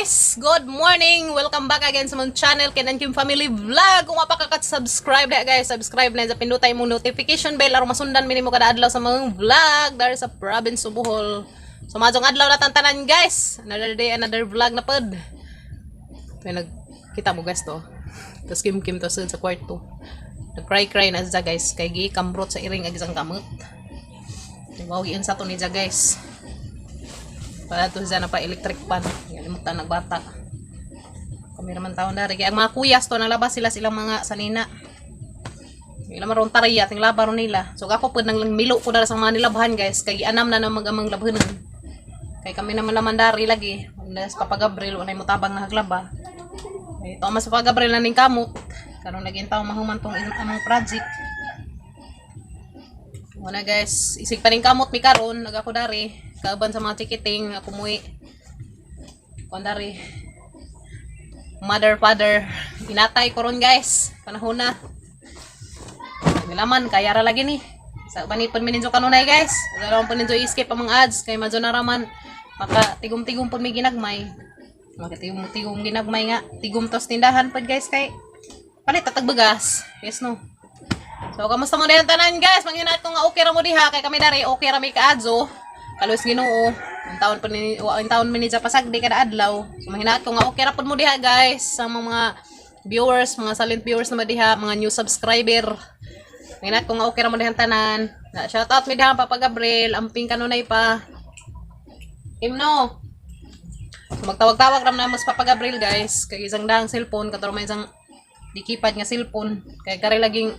Guys! Good morning! Welcome back again sa mong channel, Ken and Kim Family Vlog. Kung wapa ka subscribe na guys, subscribe na sa pindutay mong notification bell aron masundan minimo kada adlaw sa mga vlog dari sa province of Bohol. So maadtong adlaw na tantanan, guys. Another day, another vlog na pod. May nagkita mo guys to. Tapos Kim Kim to sa kwarto. Nag-cry-cry na siya, guys, kay gi kamrot sa iring ag isang kamot. Mao giun sa to ni siya, guys. Para to siya na pa electric pan. Galimutan nagbata. Kami naman taon dari. Kaya ang mga kuyas to, nalabas sila silang mga sanina. Ila maron tariya, ting laba ron nila. So ako pud nang milo ko dara sa mga nilabhan, guys. Kay gianam na ng mag-amang labhanon. Kay kami naman laman dari lagi. Undas Papa Gabriel, unay mo tabang na haglaba. Ay, ito mas Papa Gabriel na ning kamot. Karon lagi tawo mahuman tong among project. Muna guys, isig pa ning kamot mi karon, nagako dari. Kauban sa mga chikiting, ako muwi. Kuan dari. Mother, father, inatay ko ron, guys. Panahon na. Nilaman, kaya ra lagi ni. Sa banipon mi ninyo kanunay, guys. Wala lang po ninyo i-skip ang mga ads kay madyo na raman. Maka tigom-tigom po mi ginagmay. Maka tigom-tigom ginagmay nga. Tigom tos tindahan pod, guys, kay palit tatagbagas. Yes no. So, kamusta mo dihan tanan, guys? Manghinat ko nga okay ra mo diha kay kami dari okay ra mi kaadso. Kalos Ginoo. Ang taon pa ni ang taon mi ni pasagdi kada adlaw. So manghinat ko nga okay ra pud mo diha, guys, sa mga viewers, mga silent viewers na diha, mga new subscriber. Manghinat ko nga okay ra mo diha tanan. Na shout out mi diha Papa Gabriel, amping kanunay pa. Kim no. So magtawag-tawag ram na mas Papa Gabriel, guys, kay isang daang cellphone katong may isang dikipad nga cellphone kay kare laging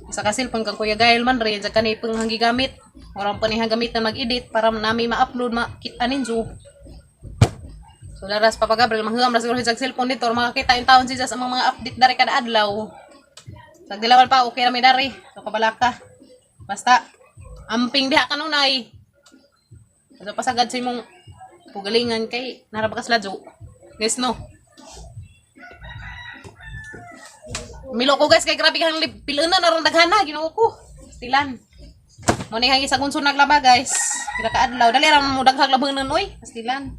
isa ka cellphone kang Kuya Gael man rin sa kani pang gigamit. Orang pa niya gamit na mag-edit para nami ma-upload makita ninyo. So laras Papa Gabriel mangham ra siguro sa cellphone dito or makakita yung taon siya sa mga update dari kada adlaw. Sa dilawan pa okay ra mi dari. So kabalaka. Basta amping diha kanunay. So pasagad sa imong pugalingan kay narabakas ladyo. Guys no. Milo ko, guys, kay grabe kang piluna na ron daghana Ginoo ko. Stilan. Mo ni hang isang unso naglaba, guys. Pila ka adlaw dali ra mo daghang labanan oy. Stilan.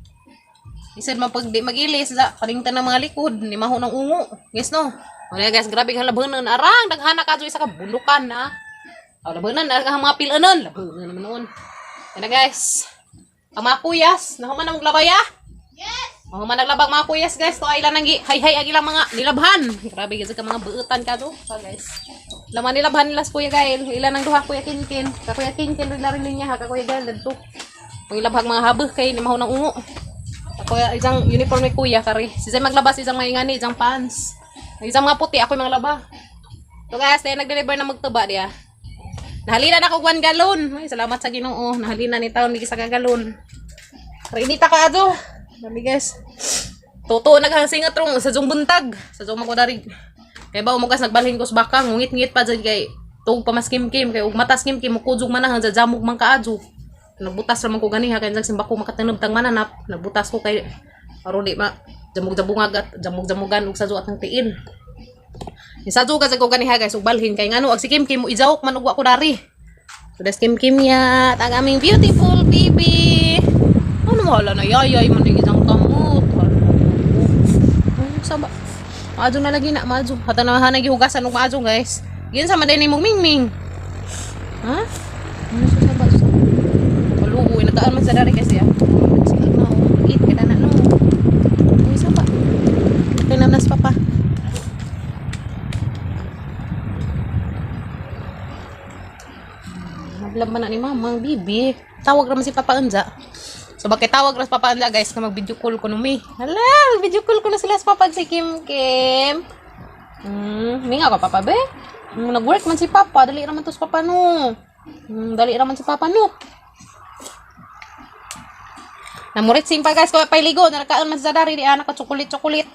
Isod man pag di magilis sa paningtan ng mga likod ni maho ng ungo. Guys no. Mo ni guys, grabe kang labanan arang daghana ka isa ka bundukan na. Aw labanan ang mga pilanon, labanan naman noon. Yan na, guys. Ang mga kuyas, nahuman na maglabay ah. Mga managlabag mga kuyas, guys, to ay ilan ang hay hay ang ilang mga nilabhan. Grabe kasi ka mga buutan ka to. Pa guys. Laman nilabhan nila sa Kuya Gael. Ilan ang duha Kuya Kinkin. Ka Kuya Kinkin rin na rin niya ha ka Kuya Gael dadto. Ang ilabhag mga habeh kay ni maho ng ungo. Ako isang uniform ni Kuya kari. Si Zay maglabas isang mga ingani, isang pants. Isang mga puti ako yung mga laba. So guys, tayo nag-deliver na magtuba diya. Nahalina na ako 1 galon. Ay, salamat sa Ginoo. Nahalina ni taon ni isa ka galon. Rinita ka ato. Dami, guys. Totoo naghasingat rong sa jong buntag. Sa jong magwadarig. Kay ba umugas nagbalhin ko sa baka, ngungit-ngit pa dyan kay tug pa mas kimkim kay ug matas kimkim mukudjog man sa jamog man kaadyo. Nagbutas ra man ko ganiha kay sa simbako makatinob tang mananap. Nagbutas ko kay aron di ma jamog-jamungag at jamog-jamugan ug sadyo atang tiil. Isadyo ka sa ko ganiha, guys, ug balhin kay ngano ag si Kim Kim mo ijawok man ug wa ko dari. So das Kim Kim ya, ang aming beautiful baby. Ano mo hala na yayay man di isang kamot. Hala. Ano sa ba? Maadyo na lagi na, maadyo. Hata na hanay gihugasan og maadyo, guys. Giyon sa maday nimong mingming. Ha? Ano sa saba? Maluoy nagkaan man sa dari kasi ah. Sige na, oh. Eat ka na no. Uy saba. Kay namnas papa. Naglaban na ni Mamang bibi. Tawag raman si Papa Anza. So bakit tawag ra si Papa Anza, guys, ka mag video call ko numi. Hala, mag video call ko na sila sa Papa si Kim Kim. Minga ka Papa be? Nag-work man si Papa, dali raman to si Papa no. Dali raman si Papa no. Namurit simpa guys, ko pailigo, narakaon man sa dari di anak ka chocolate chocolate.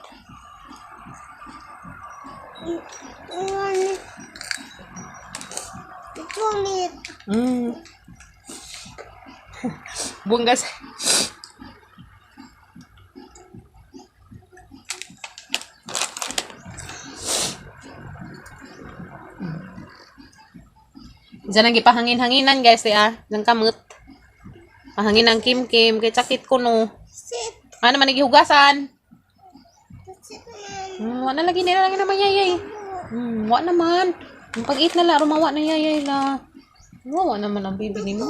Chocolate. Buang guys. Diyan ang gipahangin-hanginan, guys, di ah. Diyan kamot. Pahangin ang Kim Kim kay sakit ko no. Sit. Ano man gihugasan? Wa na lagi nila lagi naman yayay. Wa naman. Ang pag-eat na la, rumawa na yayay la. Wa naman ang baby ni mo.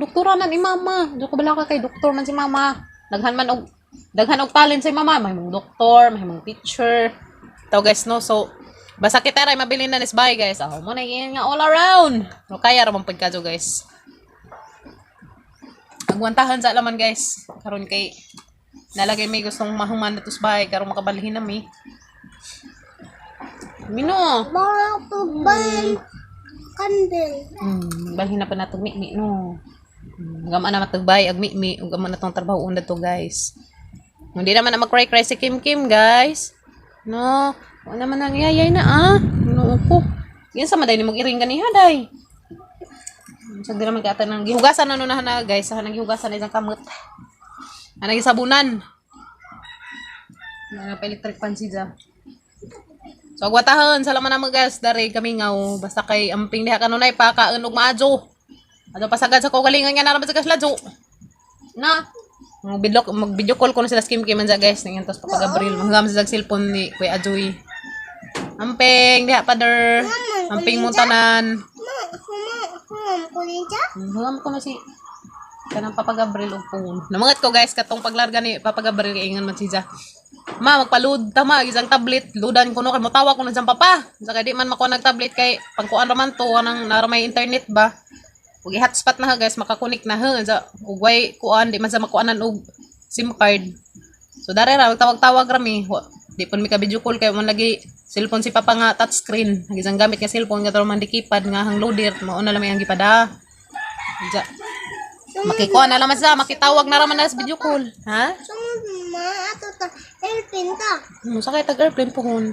Doktora na ni mama. Do ko bala ka kay doktor man si mama. Daghan og talent si mama, may mong doktor, may mong teacher. To guys, no, so basta kita ray mabilin na nis bye guys. Ako mo na yun nga all around. No kaya ra man pagkadyo guys. Agwantahan sa laman guys. Karon kay nalagay may gustong mahuman na tos bahay karon makabalhin na mi. Mino. Balhin na pa natog mi no. Gama na matugbay ag mi ug amo na tong trabaho una to guys. Hindi naman na mag-cry-cry si Kim Kim guys. No, wala naman ang yayay na ah. No ko. Yan sa maday ni mag-iring ganiha day. Sa di naman kata nang gihugasan na no na guys, sa nang gihugasan na isang kamot. Ana gisabunan. Mga pa electric pan siya. So agwatahon sa laman namo guys, dari kami ngaw basta kay amping diha kanunay pa kaon og maadyo. Ano pasagad sa kagalingan nga naraman sa kasladyo. Na. Mag-video, mag-video call ko na sila Kim Kim man sa guys. Ngayon tapos Papa Gabriel. Mangham sa cellphone ni Kuya Ajoy. Amping diha pa der. Amping mo tanan. Huwag ko na si kanang Papa Gabriel og phone. Namangat ko guys katong paglarga ni Papa Gabriel kay ingon man siya. Ma, magpaload ta ma isang tablet. Ludan ko no kay motawag ko na siyang papa. Sa kay di man makuha nag tablet kay pangkuan ra man to kanang nara may internet ba. Ug i-hotspot na ha guys, makakunik na ha. Sa ug way kuan di man sa makuanan og SIM card. So dare ra magtawag-tawag ra mi. Di pud mi ka video call kay man lagi cellphone si papa nga touchscreen. Ang isang gamit nga cellphone nga man di keypad nga hang loader mao na lang may ang gipada. Ja. Makikuha na lang man siya, makitawag na raman na sa video call. Ha? Sa kay tag airplane pohon.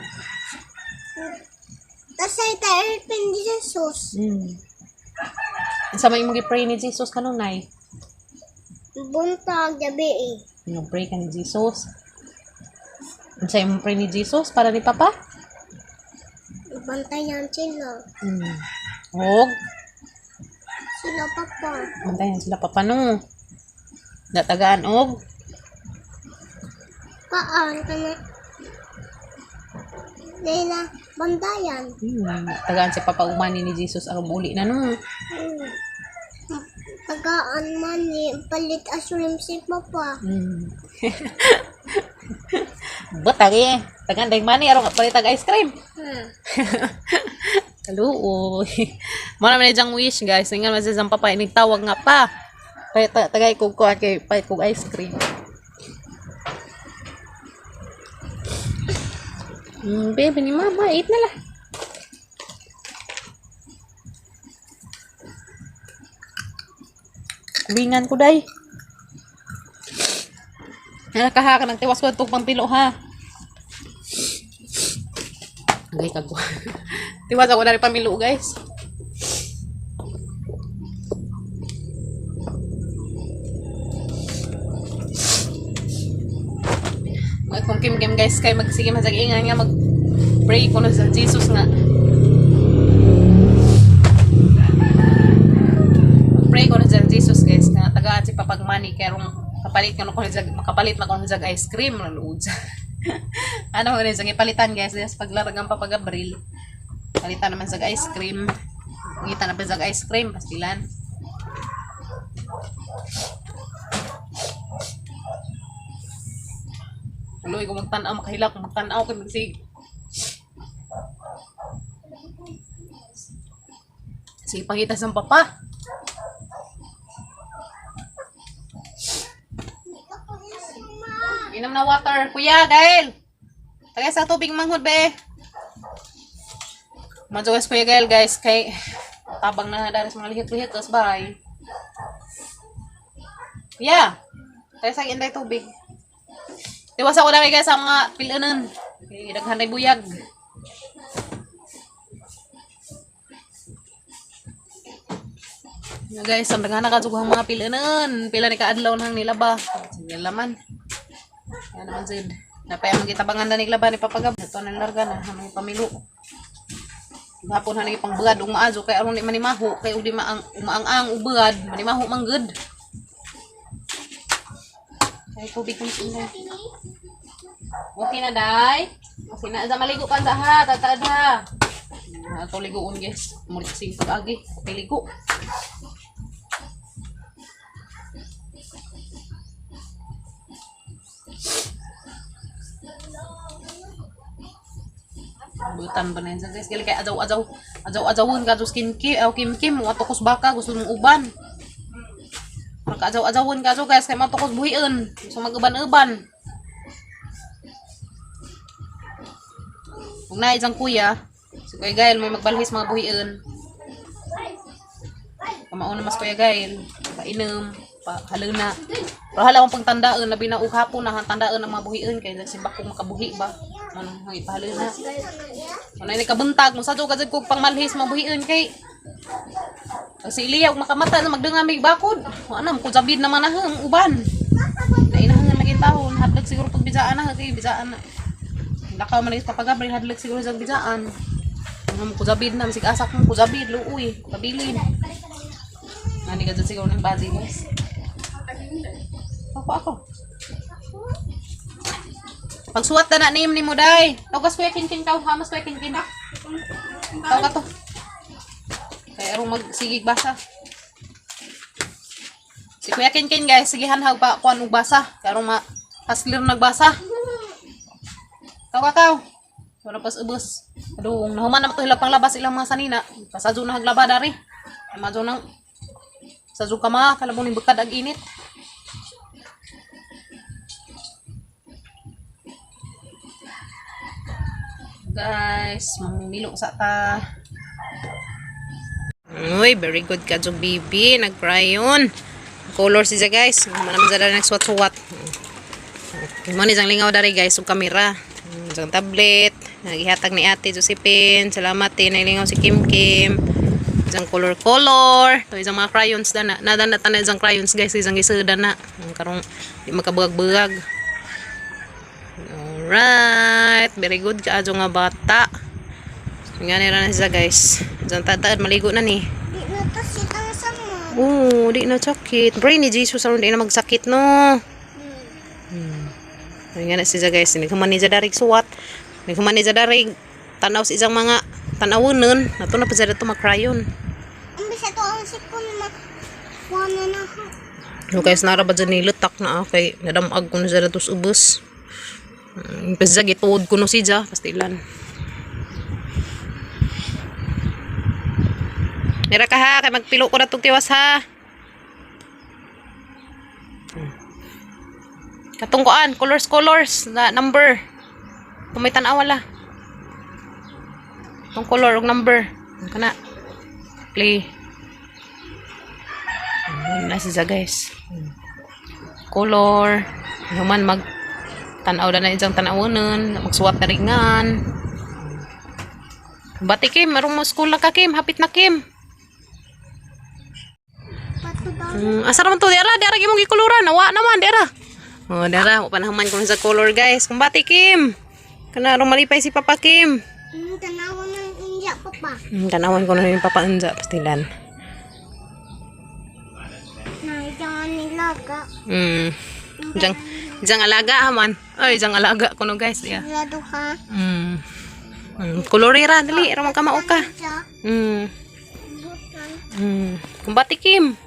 Sa may imong gi-pray ni Jesus kanunay. Buntag gabi eh. Imong pray ka ni Jesus. Unsa imong pray ni Jesus para ni Papa? Bantayan sila. Og Sila papa. bantayan sila Papa no. Natagaan og Paan ka na. Nila bantayan. Tagaan si Papa umani ni Jesus aron uli na no. Tagaan man ni palit asulim si papa. Butang eh. Tagaan dayng money aron palit tag ice cream. Kaluoy. Mo naman ni Jang wish guys. Ingan man siya papa inig tawag nga pa. Kaya tagay kog kuan kay palit kog ice cream. Baby ni mama, eat na lah. Kulingan ko day. Nakaha ka ng tiwas ko itong pangpilo ha. Agay kag tiwas ako na rin pamilo guys. Mga kung Kim Kim guys kay magsige masag ingan nga mag pray ko na sa Jesus nga. Pray ko na sa Jesus guys nga tagaan si papag money kay rong kapalit ko na sa makapalit man ko sa ice cream na luod. Ano ko rin sa ipalitan guys yes paglarag ang Papa Gabriel. Palitan naman sa ice cream. Ngita na pa sa ice cream pastilan. Tuloy ko magtan-aw, makahila ko magtan-aw kay magsig. Sige, pangita sa papa. Inom na water. Kuya, Gael. Tagay sa tubig manghod, be. Madyo Kuya Gael, guys. Kay tabang na dari sa mga lihit-lihit. Tapos, bye. Kuya, tagay sa inday tubig. Tiwas ako na guys sa mga pilanan. Kay daghan na buyag. Nga guys, ang daghan na kadughan mga pilanan. Pila ni kaadlaw nang nilaba. Sige laman. Yan naman Zed. Napaya magitabangan na niglaba ni Papa Gab. Ito nang larga na hanay pamilo. Gapon hanay pangbugad ug maazo kay aron di manimaho kay ug di maang umaang-ang ug bugad manimaho man gud. Ay, tubig kong sinday. Okay na, day. Okay na. Sa maligo ka sa ha. Tataad ha. Ato ligoon, guys. Mulit sing pag-agi. Okay, ligo. Butan ba na yun sa guys? Gali kay ajaw-ajaw. Ajaw-ajawon ka kim kim. Aw kim kim. Mga tukos baka. Gusto mong uban. Parang ajaw-ajawon ka guys. Kay mga tukos buhian. Gusto mag-uban-uban. Kung na isang kuya, si Kuya Gael may magbalhis mga buhian. Kamauna mas Kuya Gael, painom, pahaluna. Pero hala akong pagtandaan, labi na og hapon na tandaan ang mga buhian kay nagsibak kong makabuhi ba. Ano ang ipahaluna. Ano ni kabuntag mo sadyo ka jud kog pangmalhis mga buhian kay pag si Ilya og makamata na magdunga may bakod. Wa na ko jabid naman na ang uban. Nainahan lagi taon, hadlok siguro pag bijaan na kay bijaan na. Lakaw man is Papa Gabriel, hadlok siguro sa bijaan. Ano mo kuzabid na, masig asak mo kuzabid, luoy, kabilin. Nani ka dyan siguro ng bazi, guys. Ako, ako. Pagsuwat na na name ni mo, day. Tawgas kuya kinkin ka, hamas kuya kinkin. Tawag ka to. Kaya arong magsigig basa. Si Kuya Kinkin guys, sige hanhag pa kuan og basa. Kaya arong ma haslir nagbasa. Tawag ka. Wala pas ubos. Adong nahuman na to ila panglabas ilang mga sanina. Pasadyo na haglaba dari. Madyo nang sadyo ka mga kalabong ning bukad ag init. Guys, mamimilo sa ta. Uy, very good ka jud baby. Nag-crayon. Color siya guys. Mana man dala nagsuwat-suwat. Mo ni sang lingaw dari guys ug kamera. Sang tablet. Nagihatag ni Ate Josephine. Salamat eh. Nalingaw si Kim Kim. Isang color color. To isang mga crayons dana. Nada na tanan isang crayons guys. Isang gisada na. Ang karong di makabuag-buag. Alright. Very good ka adyo nga bata. Nga ni ra na siya guys. Isang tataad maligo na ni. Di na to sitang sama. Oo, di na sakit. Brain ni Jesus aron di na magsakit no. Ayun nga na siya guys, naghuman ni darig suwat. Naghuman ni darig tanaw sa isang mga tanawonon. Nato na pa siya dito makrayon. Ang bisa to ang sipon ma. Wala na ako. No guys, nara ba dyan nilutak na ah, kay nadamag ko na siya dito sa ubos. Basta gituod ko no siya, pastilan. Mira ka ha, kay magpilo ko na tong tiwas ha. Katungkuan, colors colors na number. Kung may tanawa la. Tong color og number. Ano ka na? Play. Ayun na siya guys. Color. Human mag tanaw na na isang tanawanan, magsuwat na ringan. Bati Kim, marong mo school na ka Kim, hapit na Kim. Pato daw. Asa naman to, dera, dera gimong gikuluran, nawa naman dera. Oh, dera, wa pa nahuman ko sa color guys. Kumbati Kim. Kana rong malipay si Papa Kim. Tanawa ng India pa pa. Tanawan ko na yung Papa Anza, pastilan. Na nilaga. Diyan, diyan alaga haman. Ay, diyan alaga ko no guys. Yeah. Sigurado ka. Kolorira, dali, ramang kamao ka. Siya. Butan. Kumbati Kim.